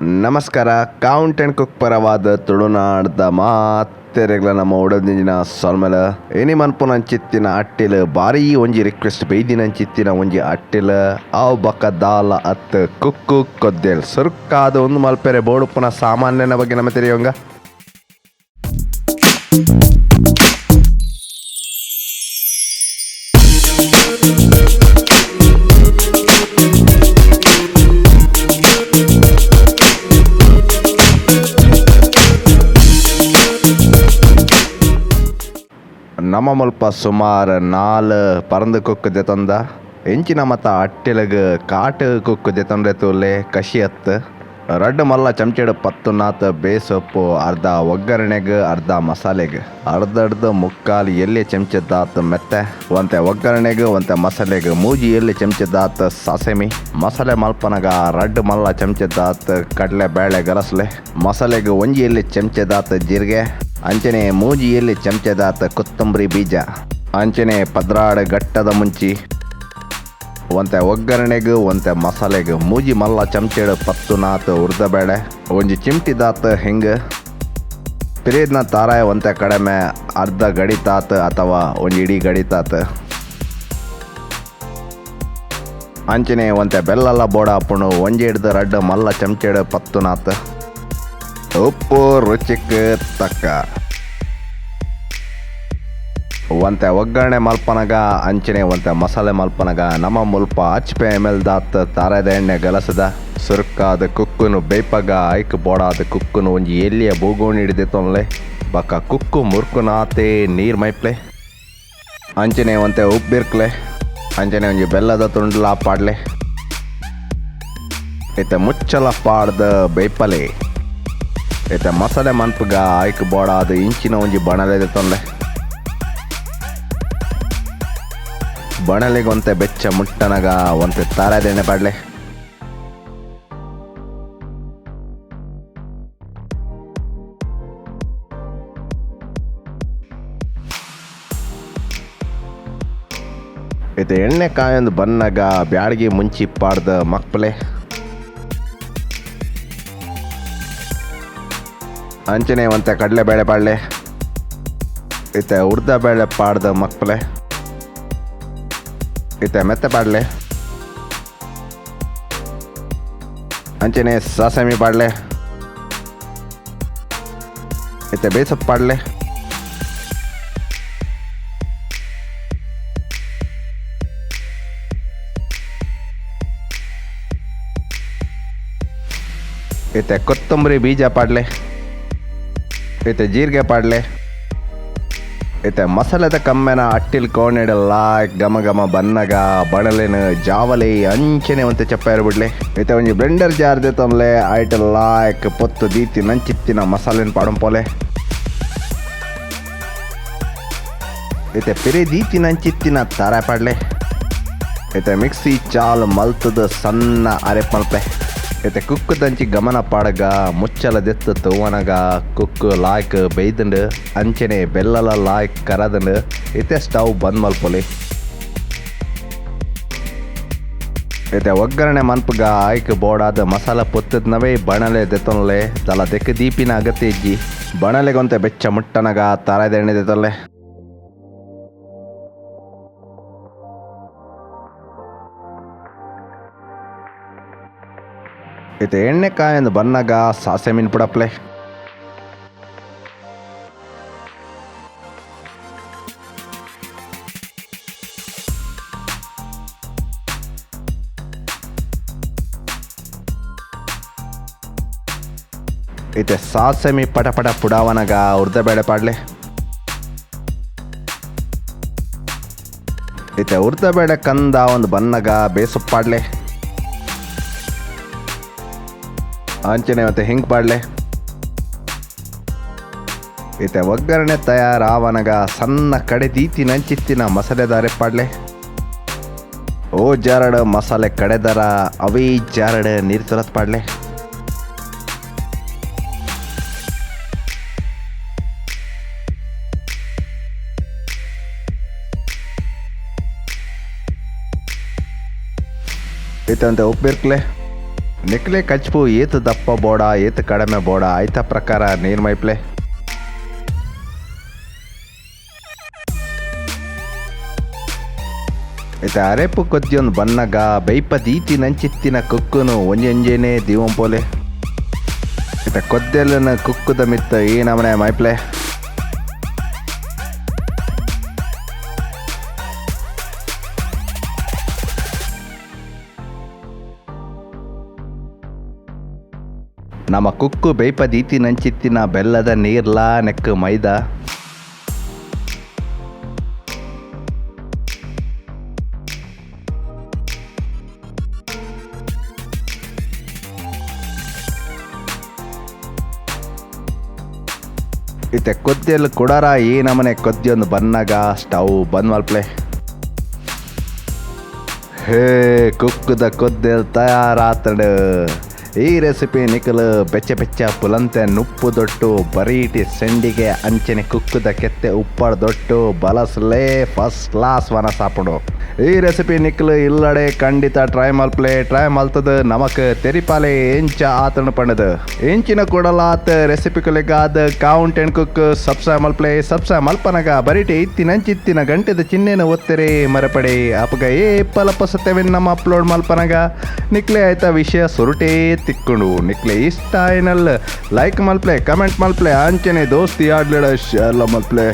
ನಮಸ್ಕಾರ. Count and cook ಪರವಾದ ತುಳುನಾಡ್ದ ಮಾತೆರೆಗ್ಲ ನಮ್ಮ ಉಡದಿಂಜಿನ ಸೊಲ್ಮೆಲ ಏನಿ ಮನ್ಪುನಂಚಿತ್ತಿನ ಅಟ್ಟಿಲ್ ಬಾರಿ ಒಂಜಿ ರಿಕ್ವೆಸ್ಟ್ ಬೈದಿನಂಚಿತ್ತಿನ ಒಂಜಿ ಅಟ್ಟಿಲ್ ಅವು ಬಕ್ಕ ದಾಲ ಅತ್ ಕುಕ್ಕು ಕೊದ್ದೆಲ್ ಸುರುಕಾದ ಒಂದು ಮಲ್ಪೆರೆ ಬೋಡುಪ್ಪುನ ಸಾಮಾನ್ಯನ ಬಗ್ಗೆ ನಮ್ಮ ತೆರಿಯೋಂಗ. ನಮ್ಮ ಮುಲ್ಪ ಸುಮಾರು 4 ಪರಂದು ಕುಕ್ಕು ದೆತೊಂದ ಎಂಚಿನ ಮತ ಅಟ್ಟಿಲಗ್ ಕಾಟ್ ಕುಕ್ಕು ದೆತೊಂಡೆ ತೂಲೆ ಕಷಿ ಅತ್ ರಡ್ಡ್ ಮಲ್ಲ ಚಮಚೆಡ್ ಪತ್ತುನಾತ್ ಬೇಸೊಪ್ಪು ಅರ್ಧ ಒಗ್ಗರಣೆಗ್ ಅರ್ಧ ಮಸಾಲೆಗ್ ಅರ್ಧಡ್ದ್ ಮುಕ್ಕಾಲು ಎಲ್ಯ ಚಮಚದಾತ್ ಮೆತ್ತೆ ಒಂತೆ ಒಗ್ಗರಣೆಗ್ ಒಂತೆ ಮಸಾಲೆಗ್ 3 ಎಲ್ಯ ಚಮಚದಾತ್ ಸಾಸೆಮಿ ಮಸಾಲೆ ಮಲ್ಪನಗ ರಡ್ಡ್ ಮಲ್ಲ ಚಮಚದಾತ್ ಕಡಲೆ ಬೇಳೆ ಗಲಸ್ಲೆ ಮಸಾಲೆಗ್ 1 ಎಲ್ಯ ಚಮಚದಾತ್ ಜೀರಿಗೆ ಅಂಚನೆ 3 ಎಲ್ಯ ಚಮಚದಾತ್ ಕೊತ್ತಂಬರಿ ಬೀಜ ಅಂಚನೆ 12 ಗಟ್ಟದ ಮುಂಚಿ ಒಂತೆ ಒಗ್ಗರಣೆಗ್ ಒಂತೆ ಮಸಾಲೆಗ್ 3 ಮಲ್ಲ ಚಮಚೆಡ್ ಪತ್ತುನಾತ್ ಉರ್ದಬೇಳೆ ಒಂಜಿ ಚಿಮ್ಟಿದಾತ್ ಹಿಂಗ್ ಪಿರಿದ್ನ ತಾರಾಯ ಒಂತೆ ಕಡಿಮೆ ಅರ್ಧ ಗಡಿತಾತ್ ಅಥವಾ ಒಂಜಿ ಇಡೀ ಗಡಿತಾತ್ ಅಂಚನೆ ಒಂತೆ ಬೆಲ್ಲಲ ಬೋಡ ಆಪುಂಡು ಒಂಜಿ ಹಿಡ್ದು ರಡ್ಡ್ ಮಲ್ಲ ಚಮಚೆಡ್ ಪತ್ತುನಾತ್ ಉಪ್ಪು ರುಚಿಕ್ ತಕ್ಕ ಒಂತೆ ಒಗ್ಗರಣೆ ಮಲ್ಪನಗ ಅಂಚನೆ ಒಂತೆ ಮಸಾಲೆ ಮಲ್ಪನಗ ನಮ್ಮ ಮುಲ್ಪ ಅಚ್ಪೆ ಎಮ್ ದಾತ್ ತಾರೆದ ಎಣ್ಣೆ ಗಲಸದ ಸುರುಕಾದ ಕುಕ್ಕುನು ಬೇಪಗ ಐಕ್ ಬೋಡಾದ ಕುಕ್ಕುನು ಒಂಜಿ ಎಲ್ಲಿಯ ಬೂಗೋಣಿ ಹಿಡಿದೆತ್ತೊನ್ಲೆ ಬಕ್ಕ ಕುಕ್ಕು ಮುರ್ಕುನಾತೆ ನೀರು ಮೈಪ್ಲೆ ಅಂಚನೆ ಒಂತೆ ಉಪ್ಪಿರ್ಕ್ಲೆ ಅಂಚನೆ ಒಂಜಿ ಬೆಲ್ಲದ ತುಂಡ್ಲ ಪಾಡ್ಲೆ ಇತ್ತೆ ಮುಚ್ಚಲ ಪಾಡ್ದ ಬೇಪಲೆ ಇತ್ತೆ ಮಸಾಲೆ ಮನ್ಪುಗ ಐಕ್ ಬೋಡಾದ ಇಂಚಿನ ಒಂಜಿ ಬಣಲೆ ದೆತ್ತೊನ್ಲೆ ಬಣಲೆಗೆ ಒಂತೆ ಬೆಚ್ಚ ಮುಟ್ಟನಗ ಒಂತೆ ತಾರೆದೆಣ್ಣೆ ಪಾಡ್ಲೆ ಇತ್ತೆ ಎಣ್ಣೆ ಕಾಯೊಂದು ಬನ್ನಗ ಬ್ಯಾಡಗಿ ಮುಂಚಿ ಪಾಡ್ದ ಮಕ್ಪಲೆ ಅಂಚನೆ ಒಂತೆ ಕಡಲೆಬೇಳೆ ಪಾಡ್ಲೆ ಇತ್ತೆ ಉರ್ದ ಬೇಳೆ ಪಾಡ್ದ ಮಕ್ಪಲೆ ಇತ್ತೆ ಮೆತ್ತೆ ಪಾಡ್ಲೆ ಅಂಚನೆ ಸಾಸಮಿ ಪಾಡ್ಲೆ ಇತ್ತೆ ಬೇಸಪ್ಪು ಪಾಡ್ಲೆ ಇತ್ತೆ ಕೊತ್ತಂಬರಿ ಬೀಜ ಪಾಡ್ಲೆ ಇತ್ತೆ ಜೀರಿಗೆ ಪಾಡ್ಲೆ ಇತ್ತೆ ಮಸಾಲೆದ ಕಮ್ಮೆನ ಅಟ್ಟಿಲ್ ಕೋಣೆಡ್ ಲಾಯ್ಕ್ ಘಮ ಘಮ ಬನ್ನಗ ಬಣಲೆನು ಜಾವಲಿ ಅಂಚನೆ ಒಂತೆ ಚಪ್ಪಾಯರ್ ಬಿಡ್ಲೆ ಇತ್ತೆ ಒಂಜಿ ಬ್ಲೆಂಡರ್ ಜಾರ್ ದೆತ್ತೊನ್ಲೆ ಐಟ್ ಲಾಯ್ಕ್ ಪೊತ್ತು ದೀತಿ ನಂಚಿತ್ತಿನ ಮಸಾಲೆನ್ ಪಾಡಂಪೋಲೆ ಇತ್ತೆ ಪಿರೆ ದೀತಿ ನಂಚಿತ್ತಿನ ತಾರ ಪಾಡ್ಲೆ ಇತ್ತೆ ಮಿಕ್ಸಿ ಚಾಲ್ ಮಲ್ತದ ಸಣ್ಣ ಅರೆಪ್ ಮಲ್ಪೆ ಇತ್ತೆ ಕುಕ್ಕುದಂಚಿ ಗಮನ ಪಾಡಗ ಮುಚ್ಚಲ ದೆತ್ತು ತೂವನಗ ಕುಕ್ಕು ಲಾಯ್ಕ್ ಬೇಯ್ದಂಡು ಅಂಚನೆ ಬೆಲ್ಲಲ ಲಾಯ್ಕ್ ಕರದಂಡು ಇತ್ತೆ ಸ್ಟವ್ ಬಂದ್ ಮಲ್ಪೊಲಿ ಇತ್ತೆ ಒಗ್ಗರಣೆ ಮನ್ಪುಗ ಐಕ್ ಬೋಡಾದ ಮಸಾಲ ಪೊತ್ತದ್ನವೇ ಬಣಲೆ ದೆತ್ತೊನ್ಲೆ ದಲ ದೆಕ್ ದೀಪಿನ ಅಗತ್ಯ ಇಜ್ಜಿ ಬಣಲೆಗೊಂತೆ ಬೆಚ್ಚ ಮುಟ್ಟನಗ ತಾರೆದ ಎಣ್ಣೆ ದೆತ್ತೊನ್ಲೆ ಇತ್ತೆ ಎಣ್ಣೆ ಕಾಯೊಂದು ಬನ್ನಗ ಸಾಸೆಮೀನು ಪುಡಪ್ಲೆ ಇತ್ತೆ ಸಾಸೆಮಿ ಪಟ ಪಟ ಪುಡಾವನಗ ಉರ್ದಬೇಳೆ ಪಾಡ್ಲೆ ಇತ್ತೆ ಉರ್ದಬೇಳೆ ಕಂದ ಒಂದು ಬನ್ನಗ ಬೇಸೊಪ್ಪು ಪಾಡ್ಲೆ ಅಂಚನೆ ಮತ್ತೆ ಹಿಂಗೆ ಪಾಡ್ಲೆ ಇತ್ತೆ ಒಗ್ಗರಣೆ ತಯಾರಾವನಗ ಸಣ್ಣ ಕಡೆ ದೀತಿ ನಂಚಿತ್ತಿನ ಮಸಾಲೆದಾರೆ ಪಾಡ್ಲೆ ಓ ಜಾರಡ್ ಮಸಾಲೆ ಕಡೆದರ ಅವೇ ಜಾರಡ್ ನೀರು ತುರತ್ ಪಾಡ್ಲೆ ಇತ್ತಂತೆ ಉಪ್ಪಿರ್ಕ್ಲೆ ನಿಕ್ಲೆ ಕಚ್ಪು ಏತ್ ದಪ್ಪ ಬೋಡ ಏತ್ ಕಡಿಮೆ ಬೋಡ ಆಯ್ತ ಪ್ರಕಾರ ನೀರ್ ಮೈಪ್ಲೆ. ಇತ್ತೆ ಅರೆಪು ಕೊದ್ದಿಯೊಂದು ಬನ್ನಗ ಬೈಪ ದೀತಿ ನಂಚಿತ್ತಿನ ಕುಕ್ಕುನು ಒಂಜೊಂಜೇನೆ ದೀವಂಪೋಲೆ. ಇತ್ತೆ ಕೊದ್ದೆಲ್ಲನ ಕುಕ್ಕುದ ಮಿತ್ತ ಈ ನಮನೆ ಮೈಪ್ಲೆ. ನಮ್ಮ ಕುಕ್ಕು ಬೇಯ್ಪ ದೀತಿ ನಂಚಿತ್ತಿನ ಬೆಲ್ಲದ ನೀರ್ಲಾ ನೆಕ್ಕು ಮೈದಾ. ಇತ್ತೆ ಕೊದ್ದೆಲ್ ಕುಡಾರ ಈ ನಮನೆ ಕೊದ್ದಿಯೊಂದು ಬನ್ನಗ ಸ್ಟವ್ ಬಂದ್ ಮಲ್ಪ್ಲೆ. ಹೇ ಕುಕ್ಕುದ ಕೊದ್ದೆಲ್ ತಯಾರಾತಂಡು. ಈ ರೆಸಿಪಿ ನಿಕಲು ಬೆಚ್ಚ ಬೆಚ್ಚ ಪುಲಂತೆ ನುಪ್ಪು ದೊಟ್ಟು ಬರೀಟಿ ಸೆಂಡಿಗೆ ಅಂಚನೆ ಕುಕ್ಕುದ ಕೆತ್ತೆ ಉಪ್ಪಡ್ ದೊಟ್ಟು ಬಲಸ್ಲೇ ಫಸ್ಟ್ ಕ್ಲಾಸ್ ವನಸಾಪುಂಡು. ಈ ರೆಸಿಪಿ ನಿಕಲು ಇಲ್ಲಡೆ ಖಂಡಿತ ಟ್ರೈ ಮಲ್ಪ್ಲೆ. ಟ್ರೈ ಮಲ್ತದ ನಮಕ್ ತೆರಿಪಾಲೆ ಎಂಚ ಆತಣ ಪಂಡದು. ಎಂಚಿನ ಕೊಡಲಾತ್ ರೆಸಿಪಿಗಳಿಗಾದ ಕೌಂಟ್ ಅಂಡ್ ಕುಕ್ ಸಬ್ಸ್ಕ್ರೈಬ್ ಮಲ್ಪ್ಲೆ. ಸಬ್ಸ್ಕ್ರೈಬ್ ಮಲ್ಪನಗ ಬರೀಟಿ ಇತ್ತಿನಂಚಿತ್ತಿನ ಗಂಟೆದ ಚಿಹ್ನೆನ ಒತ್ತೆರೆ ಮರಪಡೆ. ಅಪಗ ಏ ಪಲಪ ಸತ್ಯವೆನ್ ನಮ್ಮ ಅಪ್ಲೋಡ್ ಮಲ್ಪನಗ ನಿಕ್ಲೆ ಆಯ್ತಾ ವಿಷಯ ಸುರುಟೇ ತಿಕ್ಕೊಂಡು. ನಿಕ್ಲೆ ಇಷ್ಟ ಆಯ್ನಲ್ ಲೈಕ್ ಮಲ್ಪ್ಲೆ, ಕಮೆಂಟ್ ಮಲ್ಪ್ಲೆ, ಅಂಚನೆ ದೋಸ್ತಿ ಆಡ್ಲಿಡ ಶೇರ್ಲ ಮಲ್ಪ್ಲೆ.